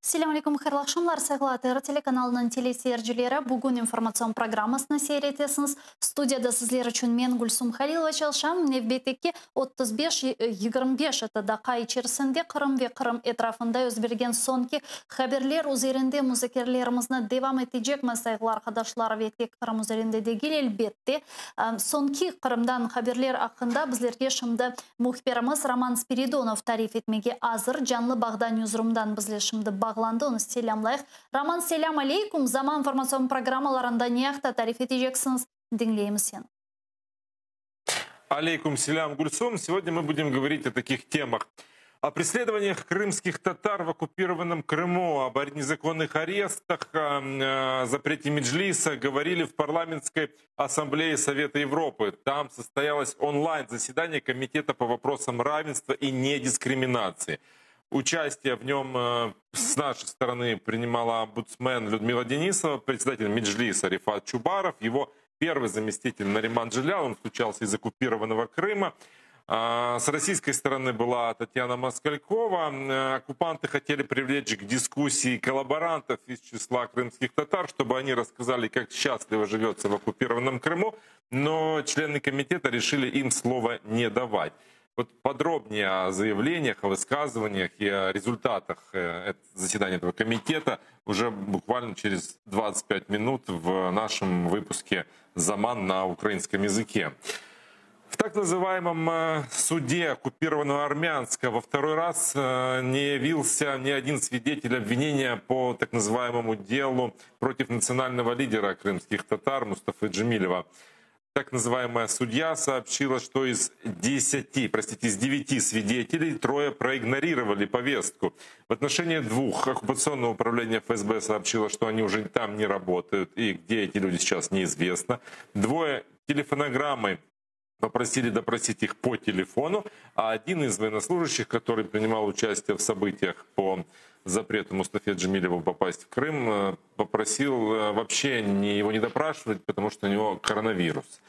Selâm aleyküm, hayırlı aqşamlar, sayğılı ATR telekanalınıñ teleseyircileri. Bugün informatsion programmasını seyir etesiñiz. Studiyada sizler içün men, Gülsum Halilova, çalışam. Nevbetteki 35, 25 daqqa içerisinde Qırım ve Qırım etrafında yüz bergen soñki haberler üzerinde muzakerelerimizni devam etecekmiz, sayğılı arqadaşlar, ve tek Qırım üzerinde degil, elbette. Soñki Qırımdan haberler aqqında bizlerge şimdi Mühbirimiz Roman Spiridonov tarif etmege azır. Canlı bağda newsroomdan bizle şimdi bağlandı, onı selâmlayıq. Roman, selâm aleyküm! Zaman informatsion programmalarında ne aqta tarif eteceksiñiz, diñleymiz seni. Aleyküm selâm, Gülsum. Сегодня мы будем говорить о таких темах. О преследованиях крымских татар в оккупированном Крыму, об незаконных арестах, о запрете Меджлиса говорили в парламентской Ассамблее Совета Европы. Там состоялось онлайн-заседание Комитета по вопросам равенства и недискриминации. Участие в нем с нашей стороны принимала омбудсмен Людмила Денисова, председатель Меджлиса Рефат Чубаров, его первый заместитель Нариман Джелял, он включался из оккупированного Крыма. С российской стороны была Татьяна Москалькова. Оккупанты хотели привлечь к дискуссии коллаборантов из числа крымских татар, чтобы они рассказали, как счастливо живется в оккупированном Крыму, но члены комитета решили им слова не давать. Вот подробнее о заявлениях, о высказываниях и о результатах заседания этого комитета уже буквально через 25 минут в нашем выпуске «Заман» на украинском языке. В так называемом суде оккупированного Армянска во второй раз не явился ни один свидетель обвинения по так называемому делу против национального лидера крымских татар Мустафы Джемилева. Так называемая судья сообщила, что из 10, простите, из 9 свидетелей трое проигнорировали повестку. В отношении двух оккупационное управление ФСБ сообщило, что они уже там не работают и где эти люди сейчас неизвестно. Двое телефонограммой попросили допросить их по телефону, а один из военнослужащих, который принимал участие в событиях по запрету Мустафе Джемилеву попасть в Крым, попросил вообще его не допрашивать, потому что у него коронавирус.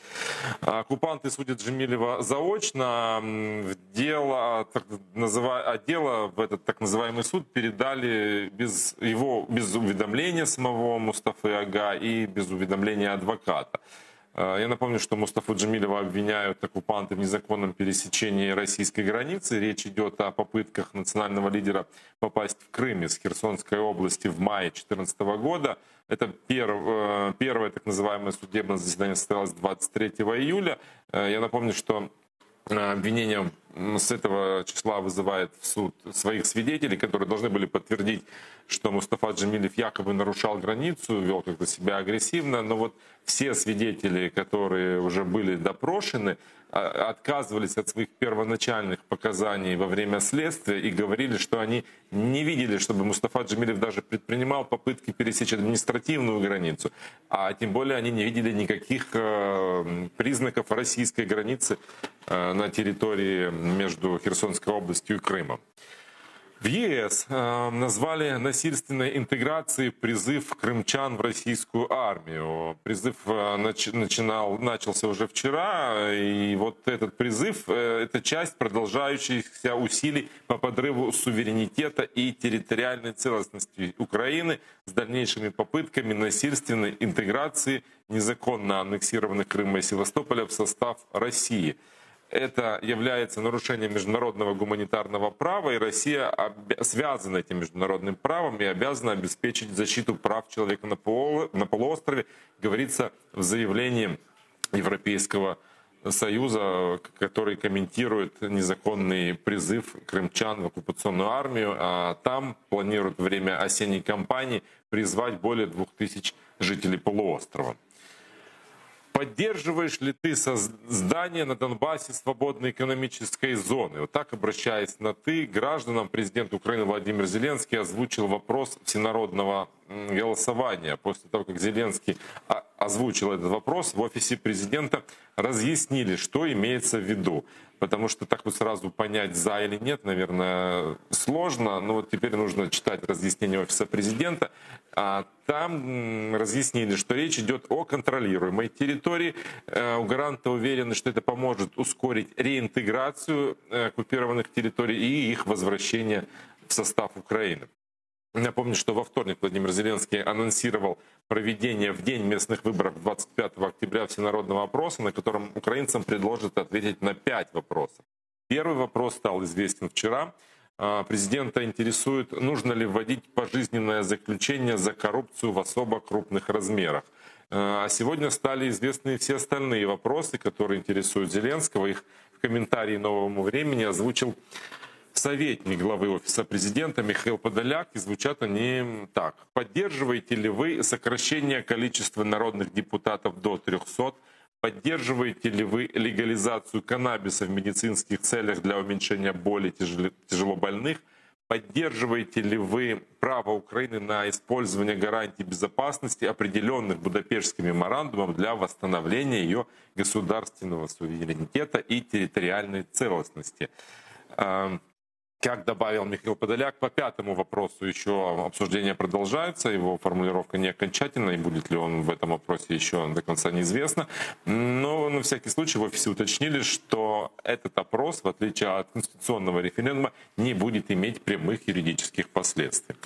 Оккупанты судят Джемилева заочно. В дело, так называ-, а дело в этот так называемый суд передали без уведомления самого Мустафы Ага и без уведомления адвоката. Я напомню, что Мустафу Джемилева обвиняют оккупанты в незаконном пересечении российской границы. Речь идет о попытках национального лидера попасть в Крым из Херсонской области в мае четырнадцатого года. Это первое так называемое судебное заседание состоялось 23 июля. Я напомню, что обвинение с этого числа вызывает в суд своих свидетелей, которые должны были подтвердить, что Мустафа Джемилев якобы нарушал границу, вел как-то себя агрессивно. Но все свидетели, которые уже были допрошены, отказывались от своих первоначальных показаний во время следствия и говорили, что они не видели, чтобы Мустафа Джемилев даже предпринимал попытки пересечь административную границу, а тем более они не видели никаких признаков российской границы на территории между Херсонской областью и Крымом. В ЕС назвали насильственной интеграцией призыв крымчан в российскую армию. Призыв начался уже вчера, и этот призыв это часть продолжающихся усилий по подрыву суверенитета и территориальной целостности Украины с дальнейшими попытками насильственной интеграции незаконно аннексированных Крыма и Севастополя в состав России. Это является нарушением международного гуманитарного права, и Россия связана этим международным правом и обязана обеспечить защиту прав человека на полуострове, говорится в заявлении Европейского Союза, который комментирует незаконный призыв крымчан в оккупационную армию. А там планируют во время осенней кампании призвать более 2000 жителей полуострова. Поддерживаешь ли ты создание на Донбассе свободной экономической зоны? Вот так, обращаясь на «ты» гражданам, президент Украины Владимир Зеленский озвучил вопрос всенародного голосования. После того, как Зеленский озвучил этот вопрос, в офисе президента разъяснили, что имеется в виду. Потому что так сразу понять, за или нет, наверное, сложно. Но теперь нужно читать разъяснение офиса президента. А там разъяснили, что речь идет о контролируемой территории. У гаранта уверены, что это поможет ускорить реинтеграцию оккупированных территорий и их возвращение в состав Украины. Напомню, что во вторник Владимир Зеленский анонсировал проведение в день местных выборов 25 октября всенародного опроса, на котором украинцам предложат ответить на 5 вопросов. Первый вопрос стал известен вчера. Президента интересует, нужно ли вводить пожизненное заключение за коррупцию в особо крупных размерах. А сегодня стали известны все остальные вопросы, которые интересуют Зеленского. Их в комментарии «Новому времени» озвучил советник главы Офиса президента Михаил Подоляк. И звучат они так. Поддерживаете ли вы сокращение количества народных депутатов до 300? Поддерживаете ли вы легализацию каннабиса в медицинских целях для уменьшения боли тяжелобольных? Поддерживаете ли вы право Украины на использование гарантий безопасности, определенных Будапештским меморандумом для восстановления ее государственного суверенитета и территориальной целостности? Как добавил Михаил Подоляк, по пятому вопросу еще обсуждение продолжается, его формулировка не окончательна, и будет ли он в этом вопросе еще до конца неизвестно. Но на всякий случай в офисе уточнили, что этот опрос, в отличие от конституционного референдума, не будет иметь прямых юридических последствий.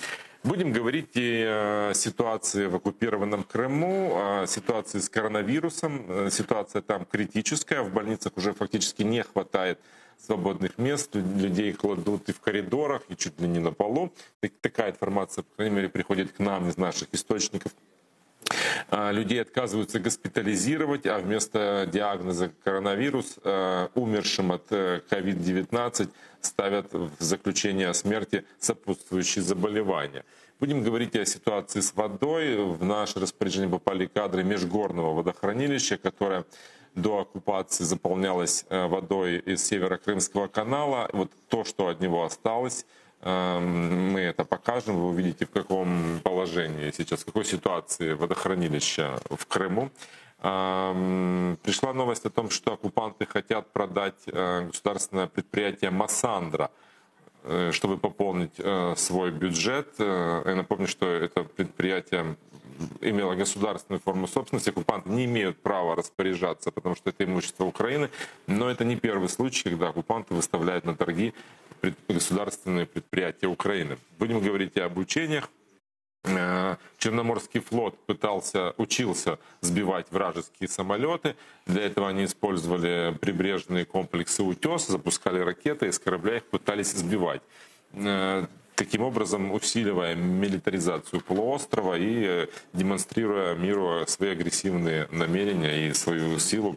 Будем говорить и о ситуации в оккупированном Крыму, о ситуации с коронавирусом. Ситуация там критическая, в больницах уже фактически не хватает свободных мест, людей кладут и в коридорах, и чуть ли не на полу. Такая информация, по крайней мере, приходит к нам из наших источников. Людей отказываются госпитализировать, а вместо диагноза коронавирус умершим от COVID-19 ставят в заключение о смерти сопутствующие заболевания. Будем говорить и о ситуации с водой. В наше распоряжение попали кадры Межгорного водохранилища, которое до оккупации заполнялось водой из Северо-Крымского канала. Вот то, что от него осталось, мы это покажем. Вы увидите, в каком положении сейчас, в какой ситуации водохранилище в Крыму. Пришла новость о том, что оккупанты хотят продать государственное предприятие «Массандра», чтобы пополнить свой бюджет. Я напомню, что это предприятие имело государственную форму собственности. Оккупанты не имеют права распоряжаться, потому что это имущество Украины. Но это не первый случай, когда оккупанты выставляют на торги государственные предприятия Украины. Будем говорить и об учениях. Черноморский флот учился сбивать вражеские самолеты. Для этого они использовали прибрежные комплексы «Утес», запускали ракеты, из корабля их пытались сбивать. Таким образом, усиливая милитаризацию полуострова и демонстрируя миру свои агрессивные намерения и свою силу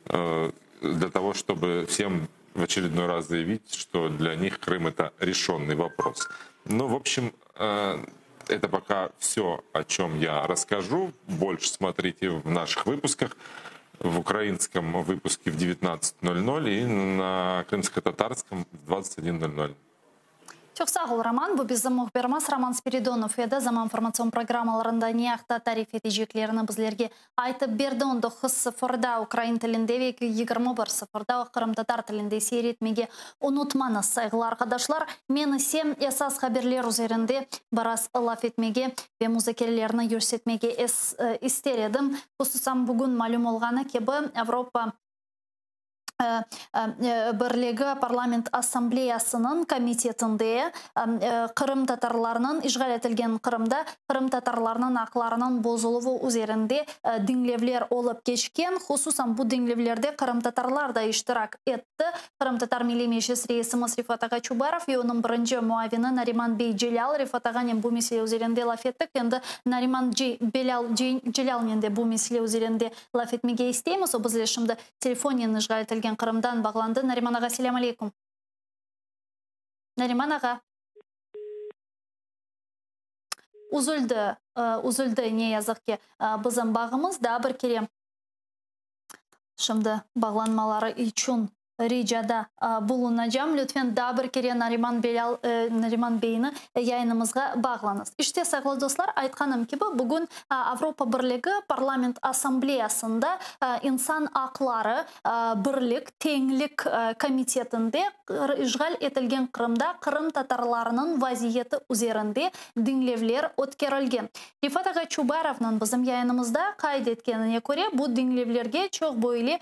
для того, чтобы всем в очередной раз заявить, что для них Крым — это решенный вопрос. Ну, в общем, это пока все, о чем я расскажу. Больше смотрите в наших выпусках. В украинском выпуске в 19:00 и на крымско-татарском в 21:00. Çoq sağ ol, Roman. Bu bizim mühbirimiz Roman Spiridonov edi. Zaman informatsion programmalarında ne aqta tarif eteceklerini bizlerge aytıp berdi. 19.00-da ukrain tilinde ve 21.00-da qırımtatar tilinde seyir etmege unutmañız, sayğılı arqadaşlar. Men ise esas haberler üzerinde biraz laf etmege ve muzakerelerni yürsetmege ister edim. Hususan bugün malüm olğanı kibi Avropa Birligi Parlament Assambleyasınıñ komitetinde qırımtatarlarnıñ işğal etilgen Qırımda qırımtatarlarnıñ aqlarınıñ bozuluvı üzerinde diñlevler olıp keçken. Hususan bu diñlevlerde qırımtatarlar da iştirak etti. Qırımtatar Milliy Meclis reisimiz Refat ağa Çubarov ve onıñ birinci muavini Nariman bey Celâl. Refat ağanen bu mesele üzerinde laf ettik. Endi Nariman Celâlnen de bu mesele üzerinde laf etmege isteymiz. O bizle şimdi telefonen işğal etilgen Qırımdan bağlandı. Nariman ağa, selâm aleyküm. Nariman ağa. Üzüldi, üzüldi ne yazıq ki bizim bağımız. Daa bir kere şimdi bağlanmaları içün ricada bulunacağım. Lütfen daa bir kere Nariman Belâl, Nariman beyni yayınımızğa bağlañız. İşte, sayğılı dostlar, aytqanım kibi, bugün Avropa Birligi Parlament Assambleyasında İnsan aqları, birlik, teñlik komitetinde işğal etilgen Qırımda qırımtatarlarnıñ vaziyeti üzerinde diñlevler ötkerilgen. Refat ağa Çubarovnıñ bizim yayınımızda qayd etkenine köre, bu diñlevlerge çoq böyle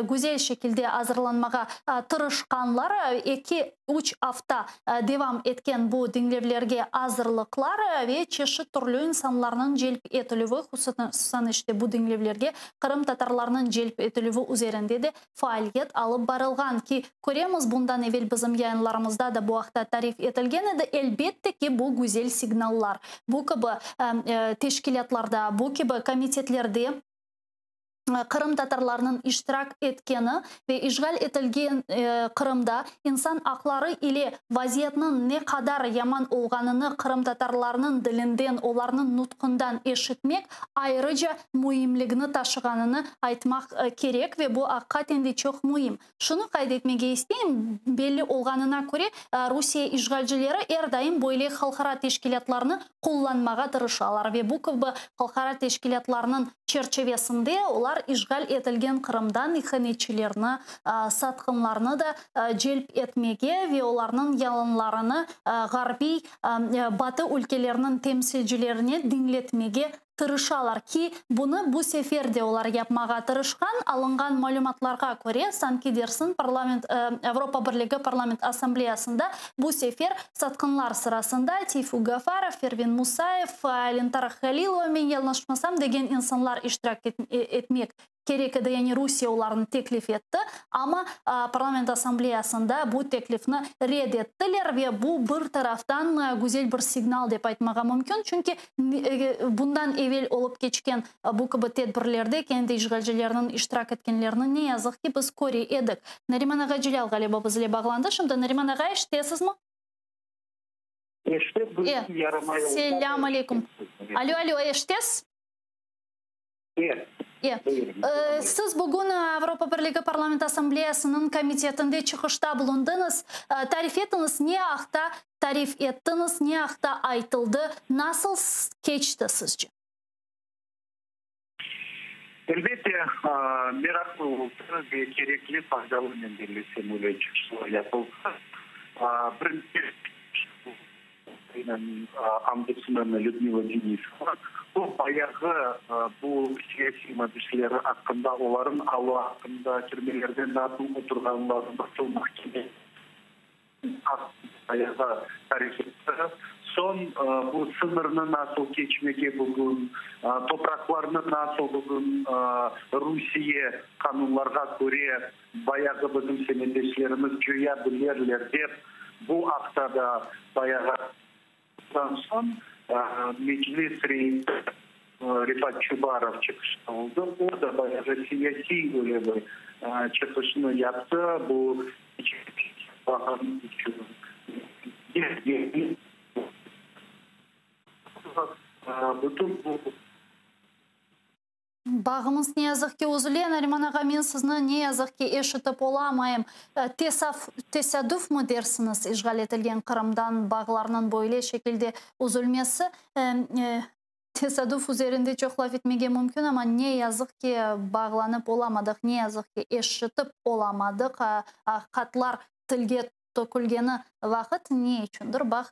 güzel şekilde azırlanmağa. qullanmağa tırışqanlar. Eki, üç afta devam etken bu diñlevlerge azırlıqlar ve çeşit türlü insanlarnıñ celp etilüvi, hususan işte bu diñlevlerge qırımtatarlarnıñ celp etilüvi üzerinde de faaliyet alıp barılğan ki, köremiz, bundan evel bizim yayınlarımızda da bu aqta tarif etilgen edi, elbette ki, bu güzel signallar. Bu kibi teşkilâtlarda, bu kibi komitetlerde qırımtatarlarnıñ iştirak etkeni ve işğal etilgen Qırımda insan aqları ile vaziyetniñ ne qadar yaman olğanını qırımtatarlarnıñ dilinden, olarnıñ nutqundan eşitmek ayrıca müimligini taşığanını aytmaq kerek ve bu aqiqaten de çoq müim. Şunı qayd etmege isteyim, belli olğanına köre, Rusiye işğalcileri er daim böyle halqara teşkilâtlarnı qullanmağa tırışalar ve bu kibi halqara teşkilâtlarnıñ çerçivesinde olar işğal etilgen Qırımdan ihanetçilerni, satqınlarnı da celp etmege ve olarnıñ yalanlarını ğarbiy, Batı ülkeleriniñ temsilcilerine diñletmege tırışalar ki, bunı bu sefer de olar yapmağa tırışqan, alınğan malümatlarğa köre, sanki dersin parlament Avropa Birligi Parlament Assambleyasında bu sefer satqınlar sırasında Teyfuk Gafarov, Ervin Musayev, Lentara Halilova, men yañlışmasam, degen insanlar iştirak etmek kerek edi, yani Rusiye olarnı teklif etti, amma Parlament Assambleyasında bu teklifni red ettiler ve bu bir taraftan güzel bir signal dep aytmağa mümkün, çünki bundan evel olıp keçken bu kibi tedbirlerde kendi işğalcilerniñ iştirak etkenlerini ne yazıq ki biz köre edik. Nariman ağa Celâl ğaliba biz ile bağlandı. Şimdi Nariman ağa eşitesizmi? Eşitep, bir yaramay olsa da Selâm aleyküm. Alo, alo, eşitesiz? Siz bugün Avropa Birligi Parlament Assambleyasınıñ komitetinde çıqışta bulundıñız. Tarif etiñiz, ne aqta tarif ettiñiz, ne aqta aytıldı, nasıl keçti sizce? Elbette, meraqlı oldı ve kerekli, faydalı, men bellesem, öyle çıqışlar yapıldı. Birinci Ukrainanıñ ombudsmeni Lüdmila Denisova, o bayağı bu siyasiy mabüsleri aqqında, olarıñ alı aqqında, türmelerde nasıl oturğanları, nasıl mahkeme aqqında bayağı tarif etti. Soñ bu sıñırnı nasıl keçmege bugün, topraqlarnı nasıl bugün Rusiye qanunlarğa köre Bayağı bizim semetdeşlerimiz coya bilerler dep, bu aqta da bayağı aytılğan soñ, Meclis reisi Refat Çubarov çıqışta oldı. O da bayağı siyasiy öyle bir çıqışnı yaptı, bu içün. Bütün bu. Bağımız ne yazıq ki üzüle, Nariman ağa, men sizni ne yazıq ki eşitip olamayım. Tesadüfmi dersiñiz işğal etilgen Qırımdan bağlarnıñ böyle şekilde üzülmesi? Tesadüf üzerinde çoq laf etmege mümkün, amma ne yazıq ki bağlanıp olamadıq, ne yazıq ki eşitip olamadıq, aqiqatlar tilge tökülgeni vaqıt ne içündir bağ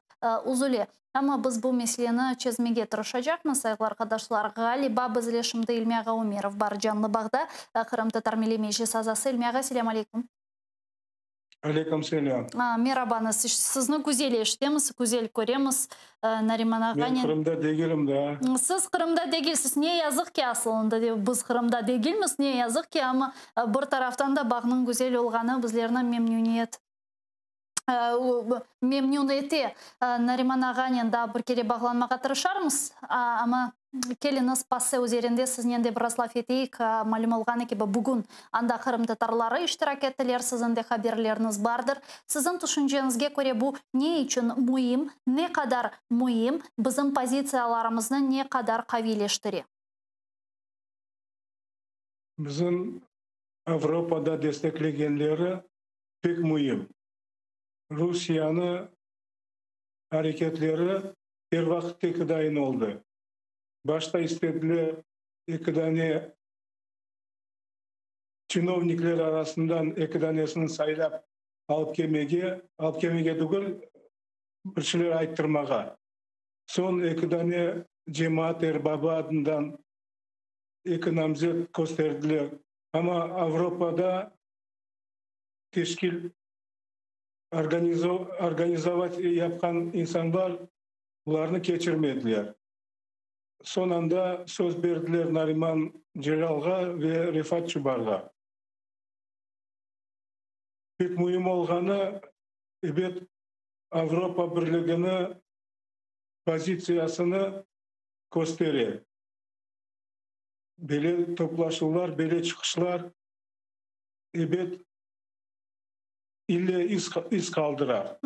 üzüle. Amma biz bu meseleni çezmege tırışacaqmız, sayğılı arqadaşlar. Ğaliba, bizle şimdi İlmi ağa Ümerov bar canlı bağda, Qırımtatar Milliy Meclis azası. İlmi ağa, selâm aleyküm. Aleyküm selâm. Merabañız. Sizni güzel eşitemiz, güzel köremiz. Nariman ağanen. Men Qırımda degilim daa. Siz Qırımda degilsiz. Ne yazıq ki, asılında biz Qırımda degilmiz, ne yazıq ki, amma bir taraftan da bağnıñ güzel olğanı bizlerni memnüniyet memnün ete. Nariman ağanen daa bir kere bağlanmağa tırışarmız, amma keliñiz PASE üzerinde siznen de biraz laf eteyik. Malüm olğanı kibi, bugün anda qırımtatarları iştirak ettiler, siziñ de haberleriniz bardır. Siziñ tüşünceñizge köre bu ne içün müim, ne qadar müim, bizim pozitsiyalarımıznı ne qadar qaviyleştire? Bizim Avropada desteklegenleri pek müim. Rusiyeni areketleri er vaqıttaki dayın oldı. Başta istediler eki dane çinovnikler arasından eki danesini saylap alıp kelmege, alıp kelmege tügül, bir şeyler ayttırmağa. Soñ eki dane cemaat erbabı adından eki namzet kösterdiler. Amma Avropada. teşkil organizovat yapqan insanlar bularnı keçirmediler. Soñ anda söz berdiler Nariman Celâlğa ve Refat Çubarğa. Pek müim olğanı, ebet, Avropa Birligini pozitsiyasını köstere. Böyle toplaşuvlar, böyle çıqışlar, ebet, ille iz qaldıra.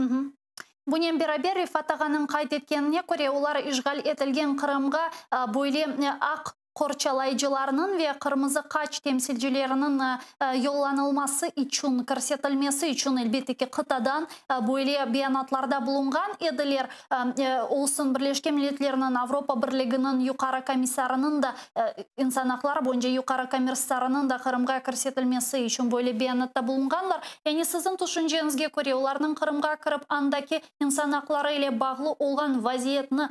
Bunen beraber, Refat ağanıñ qayd etkenine köre, olar işğal etilgen Qırımğa böyle aq qorçalayıcılarnıñ ve Qırmızı Qaç temsilcileriniñ yollanılması içün, kirsetilmesi içün, elbette ki, qıtadan böyle beyanatlarda bulunğan ediler. Olsun Birleşken Milletlerniñ, Avropa Birliginiñ Yuqarı komissarınıñ da, insan aqları boyunca Yuqarı komissarınıñ da Qırımğa kirsetilmesi içün böyle beyanatta bulunğanlar. Yani siziñ tüşünceñizge köre, olarnıñ Qırımğa kirip, andaki insan aqları ile bağlı olğan vaziyetni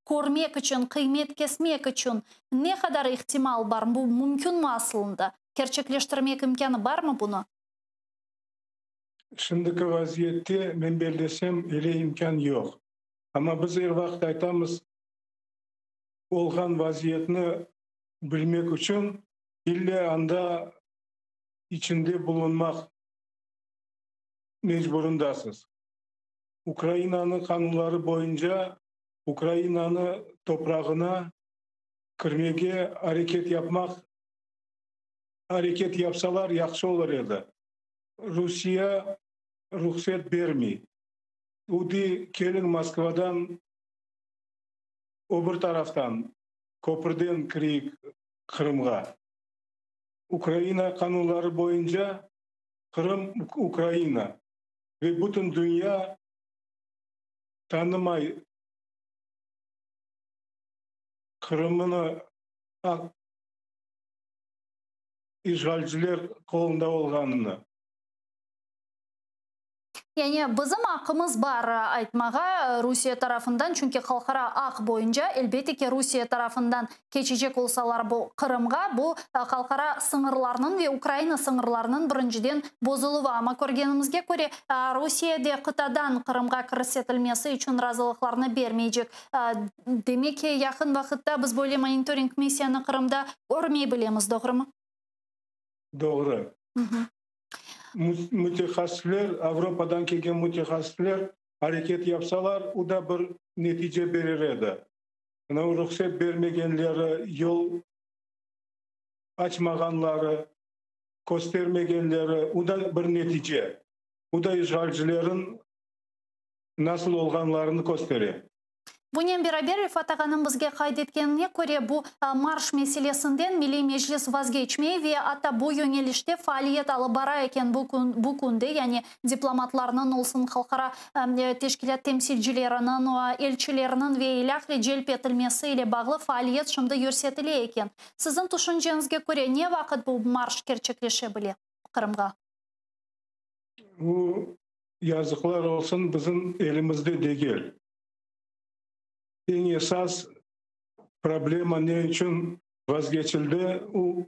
körmek içün, qıymet kesmek içün ne qadar ihtimal bar? Bu mümkünmi asılında? Kerçekleştirmek imkânı barmı bunı? Şimdiki vaziyette, men bellesem, ele imkân yoq. Amma biz er vaqıt aytamız, olğan vaziyetni bilmek içün ille anda içinde bulunmaq mecburındasız. Ukrainanıñ qanunları boyunca Ukrainanı toprağına kirmege areket yapmaq, areket yapsalar yahşı olur edi. Rusiye ruhset bermey. UDİ, keliñ Moskvadan o bir taraftan, köpürden kireyik Qırımğa. Ukraina qanunları boyunca Qırım Ukraina ve bütün dünya tanımay Qırımnı işğalciler qolunda olğanını. Yani bizim aqqımız bar aytmağa Rusiye tarafından, çünki halqara aq boyunca, elbette ki, Rusiye tarafından keçecek olsalar bu Qırımğa, bu halqara sıñırlarnıñ ve Ukraina sıñırlarınıñ birinciden bozuluvı. Amma körgenimizge köre, Rusiye de qıtadan Qırımğa kirsetilmesi içün razılıqlarını bermeycek. Demek ki, yaqın vaqıtta biz böyle monitoring missiyanı Qırımda körmey bilemiz, doğrumı? Doğru. Mütehassisler, Avropadan kelgen mütehassisler areket yapsalar, o da bir netice berer edi. Mına ruhset bermegenleri, yol açmağanları, köstermegenleri, o da bir netice. O da işğalcilerin nasıl olğanlarını köstere. Bunen beraber, Refat ağanıñ bizge qayd etkenine köre, bu marş meselesinden Milliy Meclis vazgeçmey ve atta bu yöñelişte faaliyet alıp bara eken bu kün, bu künde, yani diplomatlarnıñ olsun, halqara teşkilât temsilcileriniñ, elçileriniñ ve ilâhre celp etilmesi ile bağlı faaliyet şimdi yürsetile eken. Siziñ tüşünceñizge köre, ne vaqıt bu marş kerçekleşe bile Qırımğa? Bu, yazıqlar olsun, bizim elimizde degil. Eñ esas problema ne içün vazgeçildi, o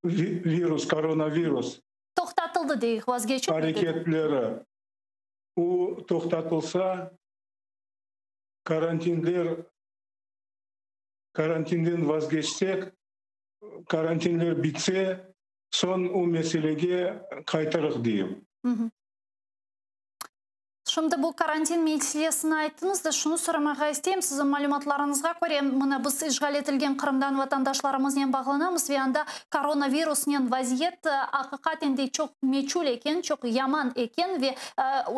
virus, koronavirus. Toqtatıldı deyik, vazgeçilmedi. Areketleri. O toqtatılsa, karantinler, karantinden vazgeçsek, karantinler bitse, soñ o meselege qaytırıq deyim. Şimdi bu karantin meselesini ayttıñız da, şunı soramağa isteyim, siziñ malümatlarıñızğa köre, mına biz işğal etilgen Qırımdan vatandaşlarımıznen bağlanamız ve anda koronavirusnen vaziyet aqiqaten de çoq meçul eken, çoq yaman eken ve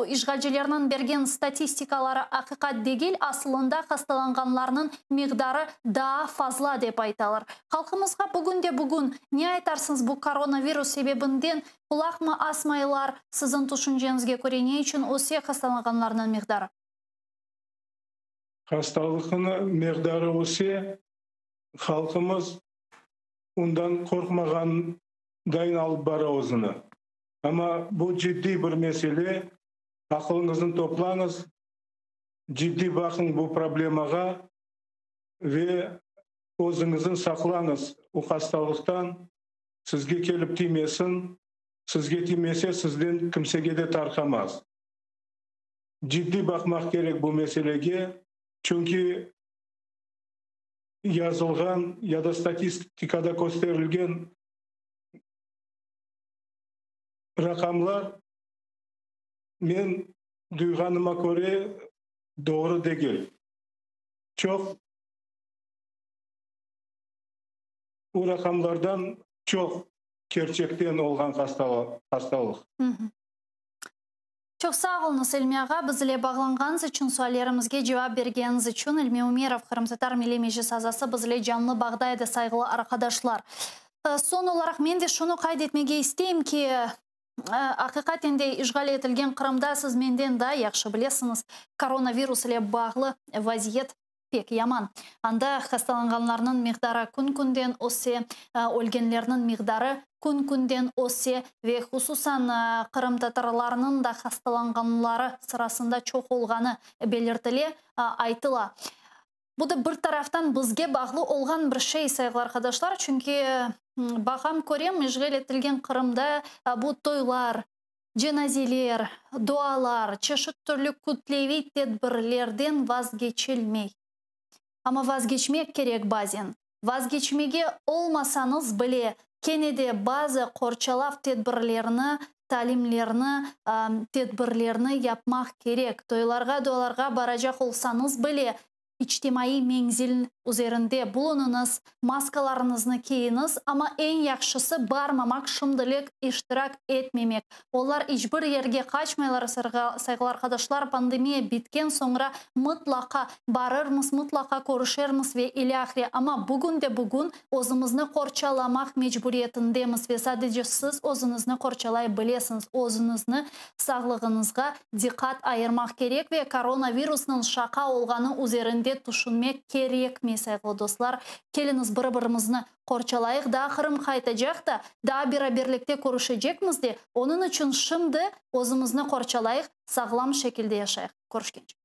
işğalcilerniñ bergen statistikaları aqiqat degil, asılında hastalanğanlarnıñ miqdarı daa fazla dep aytalar. Halqımızğa bugünde-bugün ne aytarsıñız bu koronavirus sebebinden Qulaqmı asmaylar, siziñ tüşünceñizge köre ne içün öse hastalanğanlarnıñ miqdarı? Hastalıqnıñ miqdarı öse, halqımız ondan qorqmağandayın alıp bara özüni. Amma bu ciddiy bir mesele, aqılıñıznı toplañız, ciddiy baqıñ bu problemağa ve özüñizni saqlañız o hastalıqtan. Sizge kelip tiymesin. Sizge tiymese, sizden kimsege de tarqamaz. Ciddiy baqmaq kerek bu meselege, çünki yazılğan ya da statistikada kösterilgen raqamlar, men duyğanıma köre, doğru degil. Çoq o raqamlardan çoq kerçekten olğan hastalıq. Çoq sağ oluñız, İlmi ağa, biz ile bağlanğanıñız içün, suallerimizge cevap bergeniñiz içün. İlmi Umerov, Qırımtatar Milliy Meclis azası, biz ile canlı bağda edi, sayğılı arqadaşlar. Soñ olaraq men de şunı qayd etmege isteyim ki, aqiqaten de işğal etilgen Qırımda siz menden daa yahşı bilesiñiz, koronavirus ile bağlı vaziyet pek yaman. Anda hastalanğanlarnıñ miqdarı kün-künden öse, ölgenlerniñ miqdarı kün-künden öse ve hususan qırımtatarlarnıñ da hastalanğanları sırasında çoq olğanı belirtile, aytıla. Bu da bir taraftan bizge bağlı olğan bir şey, sayğılı arqadaşlar, çünki baqam, körem, işğal etilgen Qırımda bu toylar, cenazeler, dualar, çeşit türlü kütleviy tedbirlerden vazgeçilmey. Amma vazgeçmek kerek bazen. Vazgeçmege olmasañız bile, kene de bazı qorçalav tedbirlerini, talimlerni, tedbirlerni yapmaq kerek. Toylarğa, dualarğa baracaq olsañız bile, İçtimaiy menzil üzerinde bulunıñız, maskalarıñıznı kiyiñiz, amma eñ yahşısı barmamaq, şimdilik iştirak etmemek. Olar iç bir yerge qaçmaylar, sayğılı arqadaşlar, pandemiya bitken soñra mıtlaqa barırmız, mıtlaqa körüşermiz ve ilâhre, amma bugün de bugün özümizni qorçalamaq mecburiyetindemiz ve sadece siz özüñizni qorçalay bilesiñiz, özüñizni sağlığıñızğa diqqat ayırmaq kerek ve koronavirusnıñ şaqa olğanı üzerinde tüşünmek kerekmey, sayğılı dostlar. Keliñiz biri-birimizni qorçalayıq, daa Qırım qaytacaq da, daa beraberlikte körüşecekmiz de, onıñ içün şimdi özümizni qorçalayıq, sağlam şekilde yaşayıq. Körüşkence.